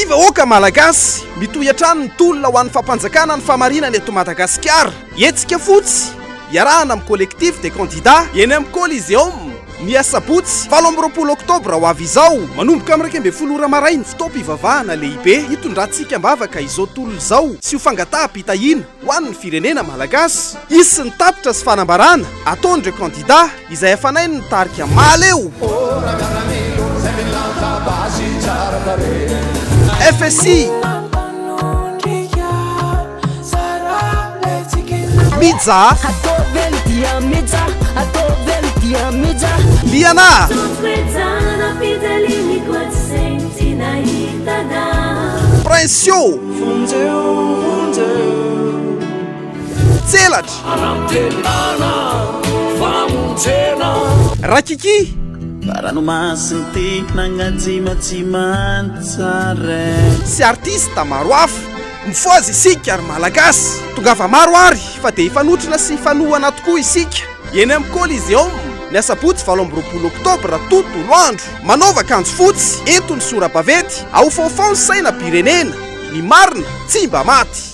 vahoaka Malagasy, mitohy hatrany ny tolona ho an'ny fampanjakana ny fahamarinana eto Madagasikara. Hetsika fotsy iarahana amin'ny Collectif des candidats eny amin'ny Coliseum ny asabotsy 28 oktobra ho avy izao, manomboka amin'ny 11 ora maraina, fotoam-pivavahana lehibe hitondrantsika am-bavaka izao tolona izao sy ho fangataham-pitahiana ho an'ny firenena Malagasy. Hisy ny tatitra sy fanambarana ataon'ireo kandida izay hafanain'ny tarika Mahaleo. FSI. Mija. Liana. Princio. Tselatra. Rakiki. Sy artista maro hafa. Mifohaza isika ry Malagasy. Tongava maro ary fa dia hifanotrona sy hifanohana tokoa isika. Eny amin'ny Coliseum, ny asabotsy 28 oktobra tontolo andro. Manaova akanjo fotsy, ento ny sora-baventy, ahofaofao ny sainam-pirenena. Ny marina tsy mba maty.